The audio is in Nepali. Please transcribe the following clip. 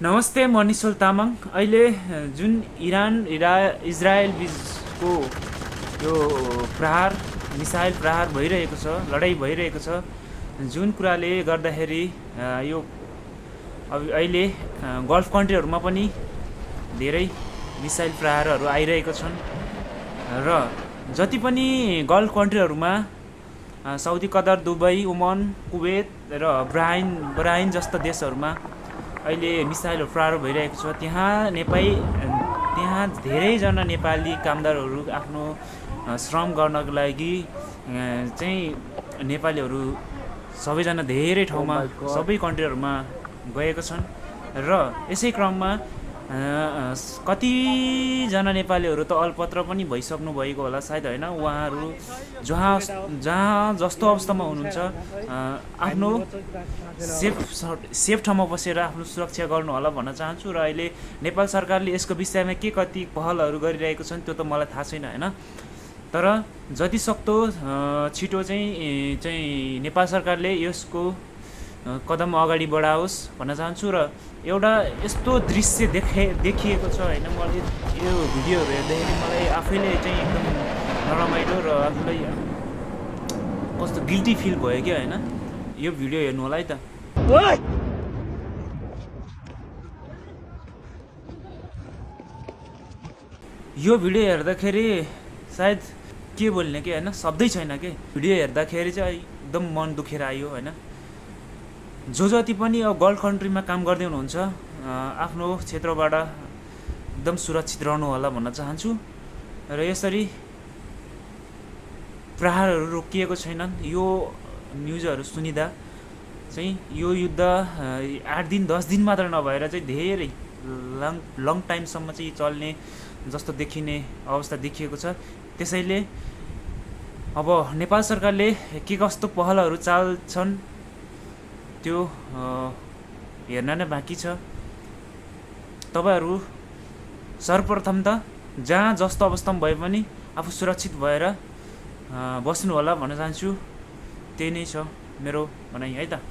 नमस्ते, म निश्चल तामाङ। अहिले जुन इजरायल बिचको यो प्रहार मिसाइल प्रहार भइरहेको छ, लडाइँ भइरहेको छ, जुन कुराले गर्दाखेरि यो अब अहिले गल्फ कन्ट्रीहरूमा पनि धेरै मिसाइल प्रहारहरू आइरहेको छन् र जति पनि गल्फ कन्ट्रीहरूमा Saudi, Qatar, Dubai, Oman, Kuwait र बहराइन जस्ता देशहरूमा अहिले मिसाइलहरू प्रहार भइरहेको छ। त्यहाँ धेरैजना नेपाली कामदारहरू आफ्नो श्रम गर्नको लागि चाहिँ नेपालीहरू सबैजना धेरै ठाउँमा सबै कन्ट्रीहरूमा गएको छन् र यसै क्रममा कतिजना नेपालीहरू त अलपत्र पनि भइसक्नु भएको होला सायद, होइन? उहाँहरू जहाँ जस्तो अवस्थामा हुनुहुन्छ आफ्नो सेफ ठाउँमा बसेर आफ्नो सुरक्षा गर्नु होला भन्न चाहन्छु। र अहिले नेपाल सरकारले यसको विषयमा के कति पहलहरू गरिरहेको छन् त्यो त मलाई थाहा छैन, होइन? तर जति सक्दो छिटो चाहिँ नेपाल सरकारले यसको कदम अगाडि बढाओस् भन्न चाहन्छु। र एउटा यस्तो दृश्य देखिएको छ, होइन? मैले यो भिडियोहरू हेर्दाखेरि मलाई आफैले चाहिँ एकदम नरमाइलो र आफूलाई कस्तो गिल्टी फिल भयो क्या, होइन? यो भिडियो हेर्नु होला है त। यो भिडियो हेर्दाखेरि सायद के बोल्ने कि, होइन? शब्दै छैन कि। भिडियो हेर्दाखेरि चाहिँ एकदम मन दुखेर आयो, होइन? जति पनि अब गल्फ कन्ट्रीमा काम गर्दै हुनुहुन्छ आफ्नो क्षेत्रबाट एकदम सुरक्षित रहनु होला भन्न चाहन्छु। र यसरी प्रहारहरू रोकिएको छैनन्। यो न्युजहरू सुनिँदा चाहिँ यो युद्ध 8 दिन 10 दिन मात्र नभएर चाहिँ धेरै लङ टाइमसम्म चाहिँ चल्ने जस्तो देखिने अवस्था देखिएको छ। त्यसैले अब नेपाल सरकारले के कस्तो पहलहरू चाल्छन् त्यो हेर्न नै बाँकी छ। तपाईहरू सर्वप्रथम त जहाँ जस्तो अवस्थामा भए पनि आफू सुरक्षित भएर बस्नु होला भन्न चाहन्छु। त्यही नै छ मेरो भनाइ, है त।